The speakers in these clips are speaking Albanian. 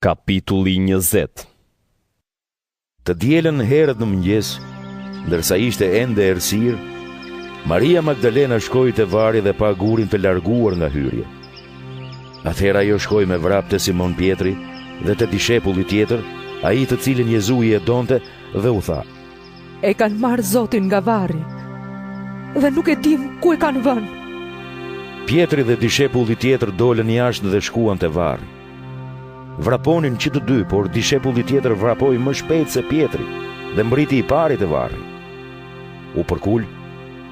Kapitulli 20 Të dielën herët në mëngjes, ndërsa ishte ende errësirë, Maria Magdalena shkoi te varri dhe pa gurin të larguar nga hyrja. Atëherë ajo shkoi me vrap te Simon Pjetri dhe te dishepulli tjetër, ai të cilin Jezui e donte dhe u tha: E kanë marrë Zotin nga varri dhe nuk e dimë ku e kanë vënë. Pjetri dhe dishepulli tjetër dolën jashtë dhe shkuan te varri. Vraponin që të dy, por dishepulli tjetër vrapoi më shpejt se Pjetri dhe mbërriti i pari te varri. U përkul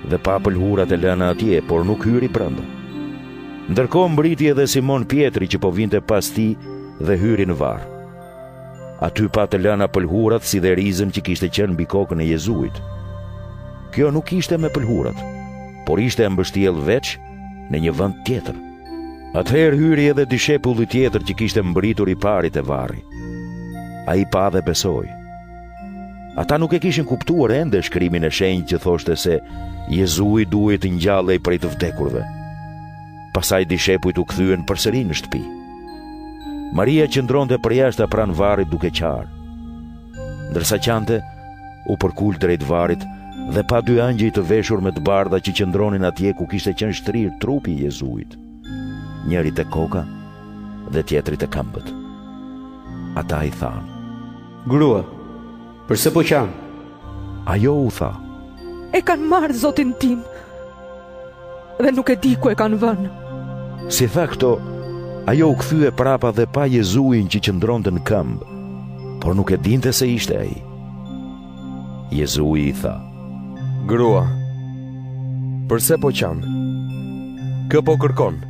dhe pa pëlhurat e lëna atje, por nuk hyri brenda. Ndërkohë mbërriti edhe Simon Pjetri që po vinte pas tij dhe hyri në varr. Aty pa të lëna pëlhurat si dhe rizën që kishte qenë mbi kokën e Jezuit. Kjo nuk ishte me pëlhurat, por ishte e mbështjellë veç në një vend tjetër. Atëherë hyri edhe dishepulli tjetër që kishte mbërritur i pari te varri. Ai pa dhe besoi. Ata nuk e kishin kuptuar ende shkrimin e shenjtë që thoshte se Jezui duhej të ngjallej prej të vdekurve. Pastaj dishepujt u kthyen përsëri në shtëpi. Maria qëndronte përjashta pranë varrit duke qarë. Ndërsa qante, u përkul drejt varrit dhe pa dy engjëj të veshur me të bardha që qëndronin atje ku kishte qenë shtrirë trupi i Jezuit. Njëri te koka dhe tjetri te këmbët. Ata i thanë: Grua, përse po qan? Ajo u tha: E kanë marrë Zotin tim dhe nuk e di ku e kanë vënë. Si tha këto, ajo u kthye prapa dhe pa Jezuin që qëndronte në këmbë, por nuk e dinte se ishte ai. Jezui i tha: Grua, përse po qan? Kë po kërkon?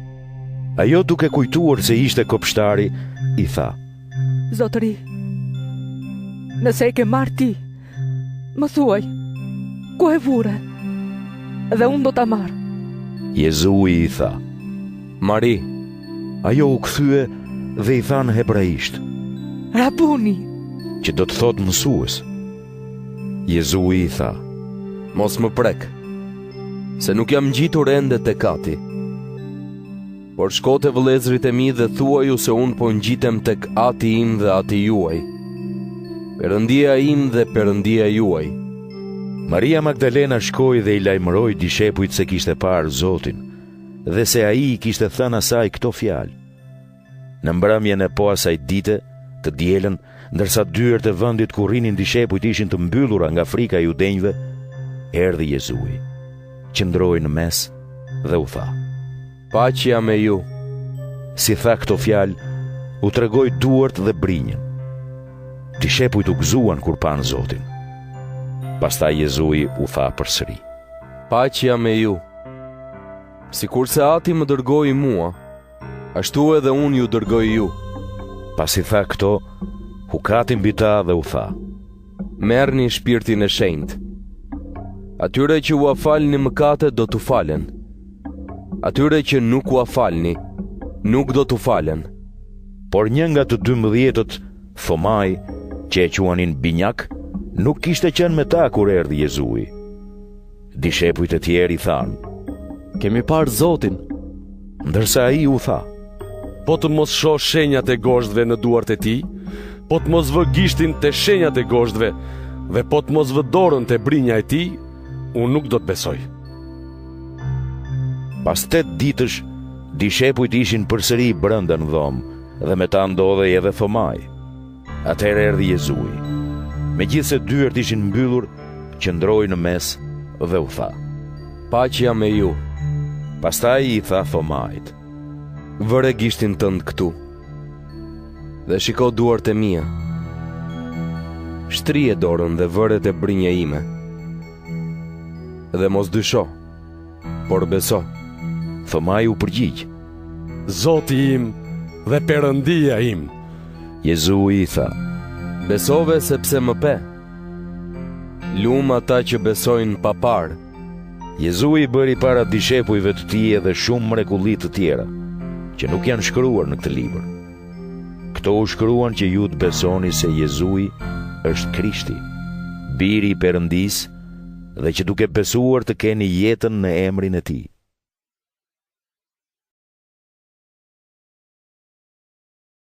Ajo duke kujtuar se ishte kopshtari, i tha: Zotëri, nëse e ke marrë ti, Më thuaj, ku e vure? Dhe unë do ta marr. Jezui i tha: Mari. Ajo u kthye dhe i tha në hebraisht: Rabuni, që do të thotë mësues. Jezui i tha: Mos më prek, se nuk jam ngjitur ende tek Ati. Por shko te vëllezërit e mi dhe thuaju se unë po ngjitem tek Ati im dhe Ati juaj, Perëndia im dhe Perëndia juaj. Maria Magdalena shkoi dhe i lajmëroi dishepujt se kishte parë Zotin dhe se ai i kishte thënë asaj këto fjalë. Në mbrëmjen e po asaj dite, të dielën, ndërsa dyert e vendit ku rrinin dishepujt ishin të mbyllura nga frika e judenjve, erdhi Jezui, qëndroi në mes dhe u tha: Paqja me ju. Si tha këto fjalë, u tregoi duart dhe brinjën. Dishepujt u gëzuan kur panë Zotin. Pastaj Jezui u tha përsëri: Paqja me ju. Sikurse Ati më dërgoi mua, Ashtu edhe unë ju dërgoj ju. Pasi tha këto, hukati mbi ta dhe u tha: Merrni shpirtin e shenjtë. Atyre që ua falni mëkatet do t'u falen. Atyre që nuk ua falni, nuk do t'u falen. Por një nga të dymbëdhjetët, Thomai, që e quanin Binjak, nuk kishte qenë me ta kur erdhi Jezui. Dishepujt e tjerë i thanë: Kemi parë Zotin. Ndërsa ai u tha: Po të mos shoh shenjat e gozhdëve në duart e tij, po të mos vë gishtin te shenjat e gozhdëve dhe po të mos vë dorën te brinja e tij, unë nuk do të besoj. Pas 8 ditësh, dishepujt ishin përsëri brenda në dhomë dhe me ta ndodhej edhe Thomai. Atëherë erdhi Jezui. Megjithëse dyert ishin mbyllur, qëndroi në mes dhe u tha: Paqja me ju. Pastaj i tha Thomait: Vëre gishtin tënd këtu dhe shiko duart e mia. Shtrije dorën dhe vëre te brinja ime. Dhe mos dysho. Por beso. Thomai u përgjigj. Zoti im dhe Perëndia im. Jezui i tha. Besove sepse më pe. Lum ata që besojnë pa parë. Jezui bëri para dishepujve të tij edhe shumë mrekulli të tjera, që nuk janë shkruar në këtë libër. Këto u shkruan që ju të besoni se Jezui është Krishti, biri i Perëndisë, dhe që duke besuar të keni jetën në emrin e tij.